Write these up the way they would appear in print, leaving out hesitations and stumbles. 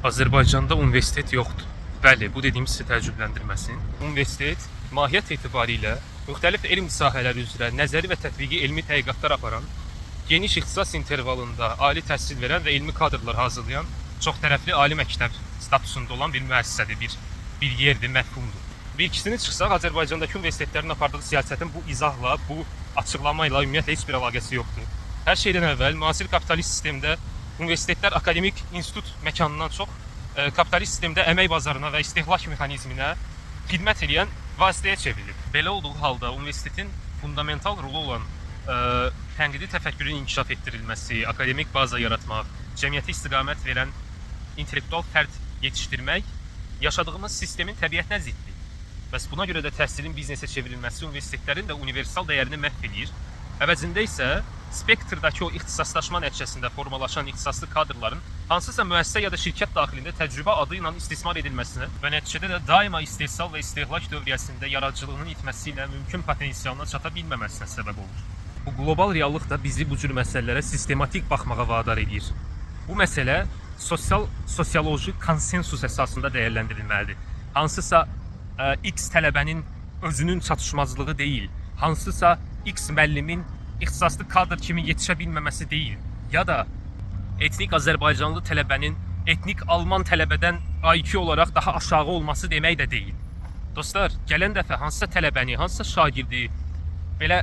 Azərbaycanda universitet yoxdur. Bəli, bu dediyim sizi təəccübləndirməsin. Universitet mahiyyət etibarilə müxtəlif elm sahələri üzrə nəzəri və tətbiqi elmi tədqiqatlar aparan, geniş ixtisas intervalında ali təhsil verən və elmi kadrlar hazırlayan çoxtərəfli ali məktəb statusunda olan bir müəssisədir, bir yerdir, məfhumdur. Bir ikisini çıxsaq, Azərbaycandakı universitetlərin apardığı siyasətin bu izahla, bu açıqlama ilə ümumiyyətlə heç bir əlaqəsi yoxdur. Hər şeydən əvvəl müasir kapitalist sistemdə universitetlər akademik institut məkanından çox kapitalist sistemdə əmək bazarına və istehlak mexanizminə xidmət edən vasitəyə çevrilib. Belə olduğu halda universitetin fundamental rolu olan tənqidi təfəkkürün inkişaf etdirilməsi, akademik baza yaratmaq, cəmiyyətə istiqamət verən intellektual fərd yetişdirmək yaşadığımız sistemin təbiətinə ziddir. Bəs buna görə də təhsilin biznesə çevrilməsi universitetlərin də universal dəyərini məhv eləyir. Əvəzində isə spektrdakı o ixtisaslaşma nəticəsində formalaşan ixtisaslı kadrların hansısa müəssisə ya da şirkət daxilində təcrübə adı ilə istismar edilməsinə və nəticədə də daima istehsal və istehlak dövriyyəsində yaradıcılığının itməsi ilə mümkün potensialına çata bilməməsinə səbəb olur. Bu qlobal reallıq da bizi bu cür məsələlərə sistematik baxmağa vadar eləyir. Bu məsələ sosial sosioloji konsensus əsasında dəyərləndirilməlidir. Hansısa X tələbənin özünün çatışmazlığı deyil, hansısa X müəllimin ixtisaslı kadr kimi yetişə bilməməsi deyil, ya da etnik Azərbaycanlı tələbənin etnik Alman tələbədən IQ olaraq daha aşağı olması demək də deyil. Dostlar, gələn dəfə hansısa tələbəni, hansısa şagirdi belə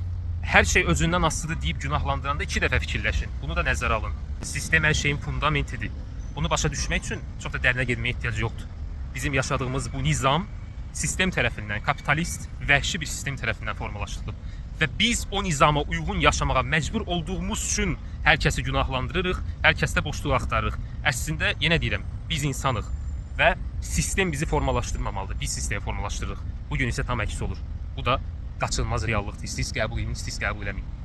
hər şey özündən asılıdır deyib günahlandıranda iki dəfə fikirləşin. Bunu da nəzərə alın. Sistem hər şeyin fundamentidir. Bunu başa düşmək üçün çox da dərinə getməyə ehtiyac yoxdur. Bizim yaşadığımız bu nizam sistem tərəfindən, kapitalist, vəhşi bir sistem tərəfindən formalaşdırılıb. Və biz o nizama uyğun yaşamağa məcbur olduğumuz üçün hər kəsi günahlandırırıq, hər kəsdə boşluq axtarırıq. Əslində yenə deyirəm, biz insanıq və sistem bizi formalaşdırmamalıdır. Biz sistemi formalaşdırırıq. Bu gün isə tam əksi olur. Bu da qaçılmaz reallıqdır. İstəyirsiniz qəbul edin, istəyirsiniz qəbul eləməyin.